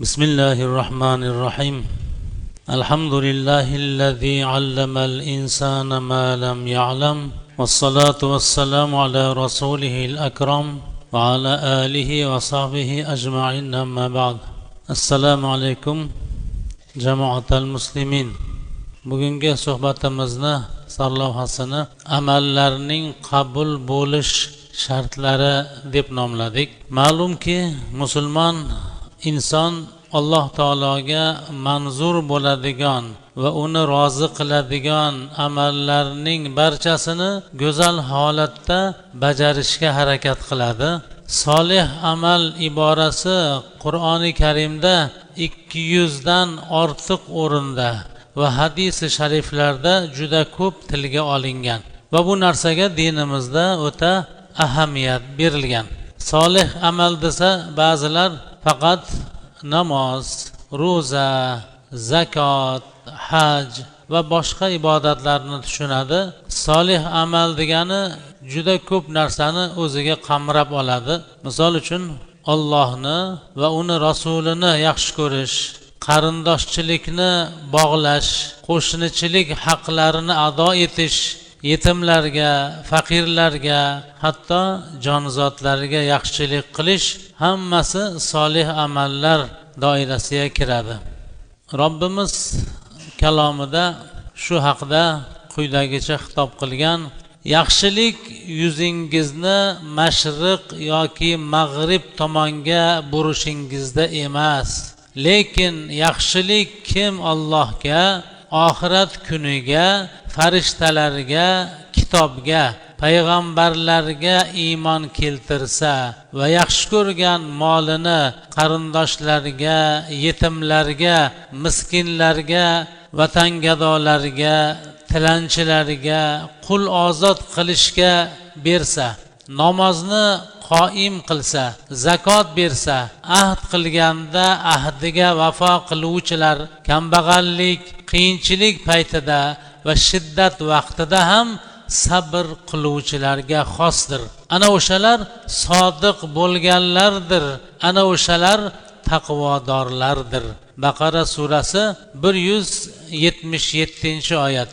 بسم الله الرحمن الرحيم. الحمد لله الذي علم الإنسان ما لم يعلم، والصلاة والسلام على رسوله الأكرم وعلى آله وصحبه أجمعين، أما بعد. السلام عليكم جماعة المسلمين. Bugungi suhbatimizni sarlavhasini amallarning qabul bo'lish shartlari deb nomladik. Ma'lumki, musulmon inson Alloh taologa manzur bo'ladigan va uni rozi qiladigan amallarning barchasini go'zal holatda bajarishga harakat qiladi. Solih amal iborasi Qur'oni Karimda 200 dan ortiq o'rinda va hadisi shariflarda juda ko'p tilga olingan va bu narsaga dinimizda o'ta ahamiyat berilgan. Solih amal desa ba'zilar faqat namoz, ro'za, zakot, haj va boshqa ibodatlarni tushunadi. Solih amal degani juda ko'p narsani o'ziga qamrab oladi. Misol uchun, Allohni va uni rasulini yaxshi ko'rish, qarindoshchilikni bog'lash, qo'shnichilik haqlarini ado etish, yetimlarga, faqirlarga, hatto jonzotlarga yaxshilik qilish hammasi solih amallar doirasiga kiradi. Robbimiz kalomida shu haqda quyidagicha xitob qilgan: yaxshilik yuzingizni mashriq yoki mag'rib tomonga burishingizda emas, lekin yaxshilik kim Allohga, oxirat kuniga, farishtalarga, kitobga, payg'ambarlarga iymon keltirsa va yaxshi ko'rgan molini qarindoshlarga, yetimlarga, miskinlarga, vatangadolarga, tilanchilarga, qul ozod qilishga bersa, namozni qoim qilsa, zakot bersa, ahd qilganda ahdiga vafo qiluvchilar kambag'allik, qiyinchilik paytida va shiddat vaqtida ham sabr qiluvchilarga xosdir. Ana o'shalar sodiq bo'lganlardir, ana o'shalar taqvodorlardir. Baqara surasi 177-oyat.